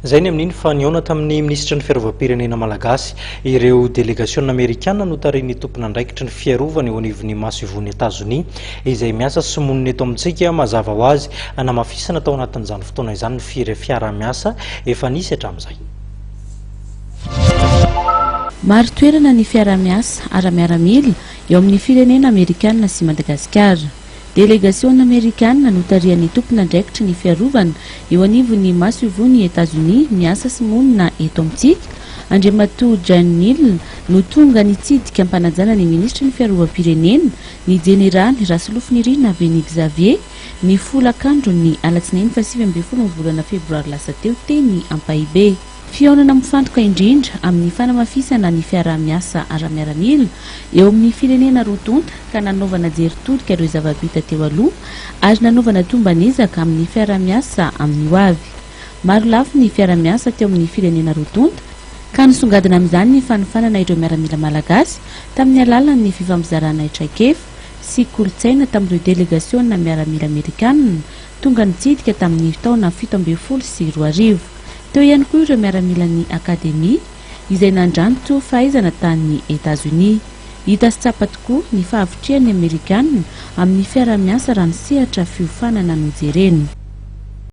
Izay ny amin'iny fa nihaona tamin'ny minisitry ny fiarovam-pirenena malagasy ireo delegasiona amerikana notarihin'ny tompon'andraikitry ny fiarovana eo anivon'ny masoivohon'i Etazonia izay miasa sy monina eto amintsika. Mazava ho azy, namafisina tao anatin'izany fotoana izany ny fiaraha-miasa efa nisy hatramin'izay. Marin-toerana ny fiaraha-miasa ara-miaramila eo amin'ny firenena amerikana sy Madagasikara. Delegasiona amerikana notarihan'ny tompon'andraikitry ny fiarovana eo anivon'ny masoivohon'i Etazonia miasa sy monina eto amintsika, Andriamatoa John Neal no tonga nitsidika am-panajana ny minisitry ny fiarovam-pirenena, ny jeneraly Rasolofonirina Veny Xavier, ny folakandron'ny alatsinainy faha-19 ny volana febroary lasa teo teny Ampahibe. Fihaonana mifantoka indrindra amin'ny fanamafisana ny fiaraha-miasa ara-miaramila eo amin'ny firenena roa tonta ka nanaovana jery todika ireo zava-bita teo aloha ary nanaovana tomban'ezaka amin'ny fiaraha-miasa amin'ny ho avy. Maro lafy ny fiara-miasa teo amin'ny firenena roa tonta ka nisongadina amin'izany ny fanofanana ireo miaramila malagasy tamin'ny alalan'ny fifampizarana traikefa sy kolontsaina tamin'ireo delegasiona miaramila amerikanina tonga nitsidika tamin'ny taona 2017. Teo ihany koa ireo miaramilan'ny Akademia izay nandranto fahaizana tany Etazonia. Hita sy tsapa tokoa ny fahavitrihan'ny Amerikanina amin'ny fiaraha-miasa raha ny sehatra fiofanana no jerena.